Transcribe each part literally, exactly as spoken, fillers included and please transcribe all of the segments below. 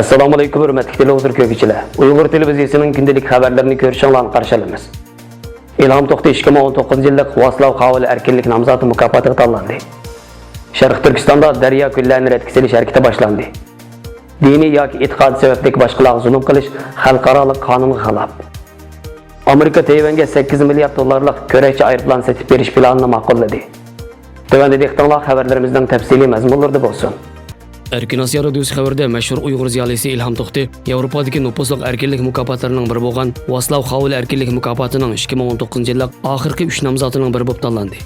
ئەسسالامۇئەلەيكۇم، ھۆرمەتلىك تېلېۋىزور كۆرگۈچىلەر. ئۇيغۇر تېلېۋىزىيىسىنىڭ كۈندىلىك خەۋەرلىرىنى كۆرۈشۈڭلارنى قارشى ئالىمىز. ئىلھام توختى ئىككى مىڭ ئون توققۇزىنچى يىللىق ۋاسلاۋ خاۋېل ئەركىنلىك نامزاتى مۇكاپاتىغا تاللاندى. شەرقىي تۈركىستاندا دەريا كۆللەرنى رەتكە سېلىش ھەرىكىتى باشلاندى. دىنىي ياكى ئېتىقادى سەۋەبلىك باشقىلارغا زۇلۇم قىلىش خەلقئارالىق قانۇنغا خىلاپ. ئامېرىكا تەيۋەنگە سەككىز مىليارد دوللارلىق كۆرەكچى ئايروپىلان سېتىپ بېرىش پىلانىنى ماقۇللىدى. تۆۋەندە دىققىتىڭلار خەۋەرلىرىمىزنىڭ تەپسىلىي مەزمۇنلىرىدا بولسۇن. ئەركىن ئاسىيا رادىيوسى خەۋىرىدە مەشھۇر ئۇيغۇر زىيالىيسى ئىلھام توختى ياۋروپادىكى نوپۇزلۇق ئەركىنلىك مۇكاپاتلىرىنىڭ بىرى بولغان ۋاسلاۋ خاۋېل ئەركىنلىك مۇكاپاتىنىڭ ئىككى مىڭ ئون توققۇزىنچى يىللىق ئاخىرقى ئۈچ نامزاتىنىڭ بىرى بولۇپ تاللاندى.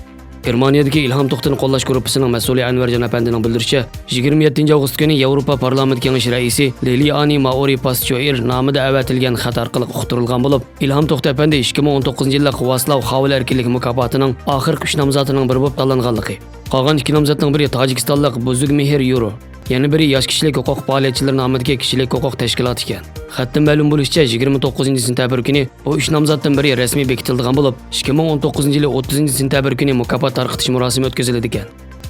گېرمانىيەدىكى ئىلھام توختىنى قوللاش گۇرۇپپىسىنىڭ مەسئۇلى ئەنۋەرجان ئەپەندىنىڭ بىلدۈرۈشىچە، يىگىرمە يەتتىنچى ئاۋغۇست كۈنى ياۋروپا پارلامېنت كېڭىشى رەئىسى لىلىئانى مائورى پاسچوئېر نامىدا ئەۋەتىلگەن خەت ئارقىلىق ئۇقتۇرۇلغان بولۇپ، ئىلھام توختى ئەپەندى ئىككى مىڭ ئون توققۇزىنچى يىللىق ۋاسلاۋ خاۋېل ئەركىنلىك مۇكاپاتىنىڭ ئاخىرقى ئۈچ نامزاتىنىڭ بىرى بولۇپ تاللانغانلىقى، قالغان ئىككى نامزاتنىڭ بىرى تاجىكىستانلىق بۇزۇگمېھىر يۇرو، يەنە بىرى ياش كىشىلىك ھوقۇق پائالىيەتچىلىرى نامىدىكى كىشىلىك ھوقۇق تەشكىلاتى ئىكەن. خەتتىن مەلۇم بولۇشىچە، يىگىرمە توققۇزىنچى سېنتەبىر كۈنى بۇ ئۈچ نامزاتتىن بىرى رەسمىي بېكىتىلىدىغان بولۇپ، ئىككى مىڭ ئون توققۇزىنچى يىلى ئوتتۇزىنچى سېنتەبىر كۈنى مۇكاپات تارقىتىش مۇراسىمى ئۆتكۈزۈلىدىكەن.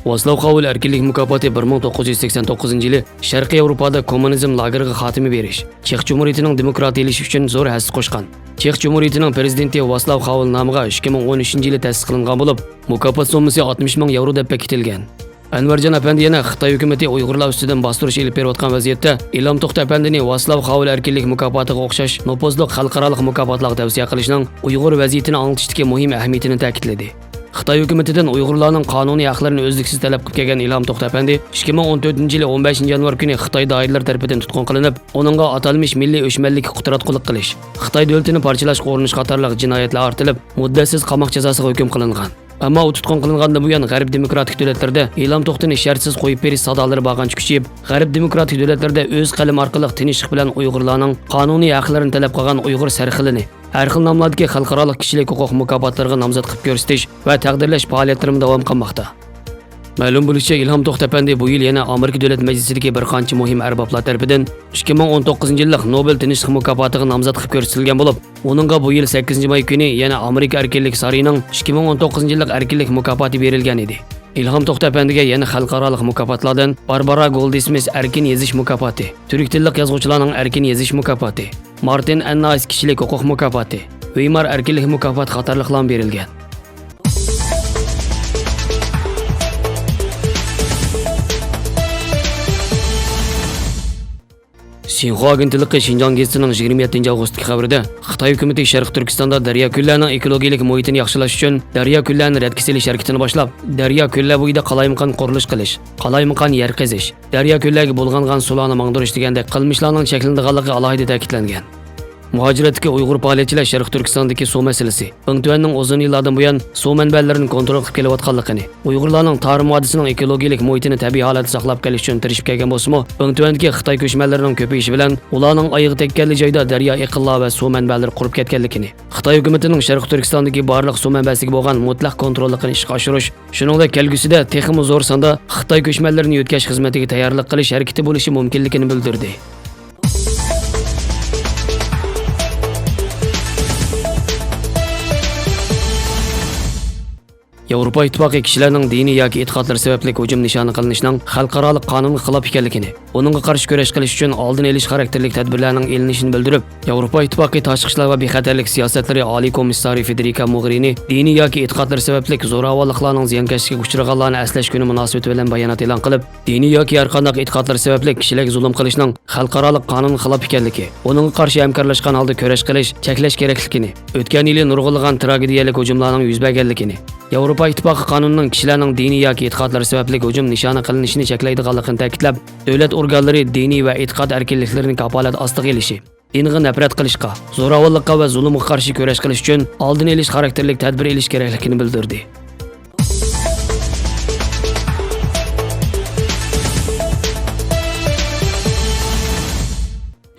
ۋاسلاۋ خاۋېل ئەركىنلىك مۇكاپاتى بىر مىڭ توققۇز يۈز سەكسەن توققۇزىنچى يىلى شەرقىي ياۋروپادا كوممۇنىزم لاگېرىغا خاتىمە بېرىش، چېخ جۇمھۇرىيىتىنىڭ دېموكراتىيلىشىشى ئۈچۈن زور ھەسسە قوشقان، چېخ جۇمھۇرىيىتىنىڭ پىرېزىدېنتى ۋاسلاۋ خاۋېل نامىغا ئىككى مىڭ ئون ئۈچىنچى يىلى تەسىس قىلىنغان بولۇپ، مۇكاپات سوممىسى ئاتمىش مىڭ ياۋرو دەپ بېكىتىلگەن. ئەنۋەرجان ئەپەندى يەنە خىتاي ھۆكۈمىتى ئۇيغۇرلار ئۈستىدىن باستۇرۇش ئېلىپ بېرىۋاتقان ۋەزىيەتتە، ئىلھام توختى ئەپەندىنى ۋاسلاۋ خاۋېل ئەركىنلىك مۇكاپاتىغا ئوخشاش نوپۇزلۇق خەلقئارالىق مۇكاپاتلارغا تەۋسىيە قىلىشنىڭ ئۇيغۇر ۋەزىيىتىنى ئاڭلىتىشتىكى مۇھىم ئەھمىيىتىنى تەكىتلىدى. خىتاي ھۆكۈمىتىدىن ئۇيغۇرلارنىڭ قانۇنىي ھەقلىرىنى ئۈزلۈكسىز تەلەپ قىلىپ كەلگەن ئىلھام توختى ئەپەندى ئىككى مىڭ ئون تۆتىنچى يىلى ئون بەشىنچى يانۋار كۈنى خىتاي دائىرىلىرى تەرىپىدىن تۇتقۇن قىلىنىپ، ئۇنىڭغا ئاتالمىش مىللىي ئۆچمەنلىككە قۇتراتقۇلۇق قىلىش، خىتاي دۆلىتىنى پارچىلاشقا ئۇرۇنۇش قاتارلىق جىنايەتلەر ئارتىلىپ، مۇددەتسىز قاماق جازاسىغا ھۆكۈم قىلىنغان. ئەمما ئۇ تۇتقۇن قىلىنغاندىن بۇيان، غەرب دېموكراتىك دۆلەتلىرىدە ئىلھام توختىنى شەرتسىز قويۇپ بېرىش سادالىرى بارغانچە كۈچىيىپ، غەرب دېموكراتىك دۆلەتلىرىدە ئۆز قەلىمى ئارقىلىق تىنچلىق بىلەن ئۇيغۇرلارنىڭ قانۇنىي ھەقلىرىنى تەلەپ قىلغان ئۇيغۇر سەرخىلىنى ھەر خىل ناملاردىكى خەلقئارالىق كىشىلىك ھوقۇق مۇكاپاتلىرىغا نامزات قىلىپ كۆرسىتىش ۋە تەقدىرلەش پائالىيەتلىرىمۇ داۋام قىلماقتا. مەلۇم بولۇشىچە، ئىلھام توختى ئەپەندى بۇ يىل يەنە ئامېرىكا دۆلەت مەجلىسىدىكى بىر قانچە مۇھىم ئەربابلار تەرىپىدىن ئىككى مىڭ ئون توققۇزىنچى يىللىق نوبېل تىنچلىق مۇكاپاتىغا نامزات قىلىپ كۆرسىتىلگەن بولۇپ، ئۇنىڭغا بۇ يىل سەككىزىنچى ماي كۈنى يەنە ئامېرىكا ئەركىنلىك سارىيىنىڭ ئىككى مىڭ ئون توققۇزىنچى يىللىق ئەركىنلىك مۇكاپاتى بېرىلگەن ئىدى. ئىلھام توختى ئەپەندىگە يەنە خەلقئارالىق مۇكاپاتلاردىن باربارا گولدسمىس ئەركىن يېزىش مۇكاپاتى، تۈرك تىللىق يازغۇچىلارنىڭ ئەركىن يېزىش مۇكاپاتى، مارتىن ئەننايس كىشىلىك ھوقۇق مۇكاپاتى، ۋېيمار ئەركىنلىك مۇكاپاتى قاتارلىقلارمۇ بېرىلگەن. شىنخۇا ئاگېنتلىقى شىنجاڭ گېزىتىنىڭ يىگىرمە يەتتىنچى ئاۋغۇستتىكى خەۋىرىدە، خىتاي ھۆكۈمىتى شەرقىي تۈركىستاندا دەريا كۆللەرنىڭ ئېكولوگىيەلىك مۇھىتىنى ياخشىلاش ئۈچۈن دەريا كۆللەرنى رەتكە سېلىش ھەرىكىتىنى باشلاپ، دەريا كۆللەر بويىدا قالايمىقان قۇرۇلۇش قىلىش، قالايمىقان يەر قېزىش، دەريا كۆللەرگە بۇلغانغان سۇلارنى ماڭدۇرۇش دېگەندەك قىلمىشلارنىڭ چەكلىنىدىغانلىقى ئالاھىدە تەكىتلەنگەن. مۇھاجىرەتتىكى ئۇيغۇر پائالىيەتچىلەر شەرقىي تۈركىستاندىكى سۇ مەسىلىسى، بىڭتۈەننىڭ ئۇزۇن يىللاردىن بۇيان سۇ مەنبەلىرىنى كونترول قىلىپ كېلىۋاتقانلىقىنى، ئۇيغۇرلارنىڭ تارىم ۋادىسىنىڭ ئېكولوگىيەلىك مۇھىتىنى تەبىئىي ھالەتتە ساقلاپ قېلىش ئۈچۈن تىرىشىپ كەلگەن بولسىمۇ، بىڭتۈەندىكى خىتاي كۆچمەنلىرىنىڭ كۆپىيىشى بىلەن ئۇلارنىڭ ئايىغى تەگكەنلا جايدا دەريا ئېقىنلار ۋە سۇ مەنبەلىرى قۇرۇپ كەتكەنلىكىنى، خىتاي ھۆكۈمىتىنىڭ شەرقىي تۈركىستاندىكى بارلىق سۇ مەنبەسىگە بولغان مۇتلەق كونتروللۇقىنى ئىشقا ئاشۇرۇش، شۇنىڭدەك كەلگۈسىدە تېخىمۇ زور ساندا خىتاي كۆچمەنلىرىنى يۆتكەش خىزمىتىگە تەييارلىق قىلىش ھەرىكىتى بولۇشى مۇمكىنلىكىنى بىلدۈردى. ياۋروپا ئىتتىپاقى كىشىلەرنىڭ دىنىي ياكى ئېتىقادلىرى سەۋەبلىك ھۇجۇم نىشانى قىلىنىشنىڭ خەلقئارالىق قانۇنغا خىلاپ ئىكەنلىكىنى، ئۇنىڭغا قارشى كۈرەش قىلىش ئۈچۈن ئالدىنى ئېلىش خاراكتېرلىك تەدبىرلەرنىڭ ئېلىنىشىنى بىلدۈرۈپ، ياۋروپا ئىتتىپاقى تاشقى ئىشلار ۋە بىخەتەرلىك سىياسەتلىرى ئالىي كومىسسارى فېدېرىكا موغېرىنى دىنىي ياكى ئېتىقادلىرى سەۋەبلىك زوراۋانلىقلارنىڭ زىيانكەشلىكىگە ئۇچرىغانلارنى ئەسلەش كۈنى مۇناسىۋىتى بىلەن بايانات ئېلان قىلىپ، دىنىي ياكى ھەرقانداق ئېتىقادلار سەۋەبلىك كىشىلەرگە زۇلۇم قىلىشنىڭ خەلقئارالىق قانۇنغا خىلاپ ئىكەنلىكى، ئۇنىڭغا قارشى ھەمكارلاشقان ھالدا كۈرەش قىلىش چەكلەش كېرەكلىكىنى، ئۆتكەن يىلى نۇرغۇنلىغان تراگېدىيەلىك ھۇجۇملارنىڭ يۈز بەرگەنلىكىنى، ياۋروپا ئىتتىپاقى قانۇنىنىڭ كىشىلەرنىڭ دىنىي ياكى ئېتىقادلىرى سەۋەبلىك ھۇجۇم نىشانى قىلىنىشىنى چەكلەيدىغانلىقىنى تەكىتلەپ، دۆلەت ئورگانلىرى دىنىي ۋە ئېتىقاد ئەركىنلىكلىرىنى كاپالەت ئاستىغا ئېلىشى، دىنغا نەپرەت قىلىشقا، زوراۋانلىققا ۋە زۇلۇمغا قارشى كۈرەش قىلىش ئۈچۈن ئالدىنى ئېلىش خاراكتېرلىك تەدبىر ئېلىش كېرەكلىكىنى بىلدۈردى.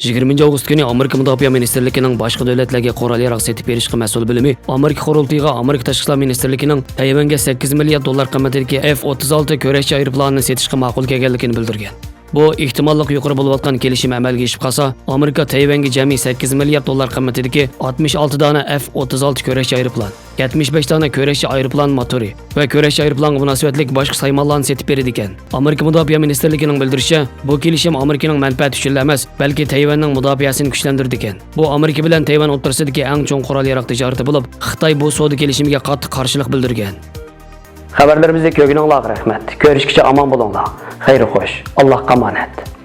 يىگىرمىنچى ئاۋغۇست كۈنى ئامېرىكا مۇداپىئە مىنىستىرلىكىنىڭ باشقا دۆلەتلەرگە قورال ياراغ سېتىپ بېرىشقا مەسئۇل بۆلۈمى ئامېرىكا قۇرۇلتىيىغا ئامېرىكا تاشقى ئىشلار مىنىستىرلىكىنىڭ تەيۋەنگە سەككىز مىليارد دوللار قىممىتىدىكى ئېف ئوتتۇز ئالتە كۈرەشچى ئايروپىلانىنى سېتىشقا ماقۇل كەلگەنلىكىنى بىلدۈرگەن. بۇ ئېھتىماللىقى يۇقىرى بولۇۋاتقان كېلىشىم ئەمەلگە ئېشىپ قالسا، ئامېرىكا تەيۋەنگە جەمئىي سەككىز مىليارد دوللار قىممىتىدىكى ئاتمىش ئالتە دانە ئەف ئوتتۇز ئالتە كۈرەشچى ئايروپىلان، يەتمىش بەش دانە كۈرەشچى ئايروپىلان موتورى ۋە كۈرەشچى ئايروپىلانغا مۇناسىۋەتلىك باشقا سايمانلارنى سېتىپ بېرىدىكەن. ئامېرىكا مۇداپىئە مىنىستىرلىكىنىڭ بىلدۈرۈشىچە، بۇ كېلىشىم ئامېرىكىنىڭ مەنپەئەتى ئۈچۈنلا ئەمەس، بەلكى تەيۋەننىڭ مۇداپىئەسىنى كۈچلەندۈرىدىكەن. بۇ ئامېرىكا بىلەن تەيۋەن ئوتتۇرىسىدىكى ئەڭ چوڭ قورال-ياراغ تىجارىتى بولۇپ، خىتاي بۇ سودا كېلىشىمىگە قاتتىق قارشىلىق بىلدۈرگەن. خەۋەرلىرىمىزنى كۆرگىنىڭلارغا رەھمەت. كۆرۈشكىچە ئامان بولۇڭلار. خەير خوش. ئاللاھقا ئامانەت.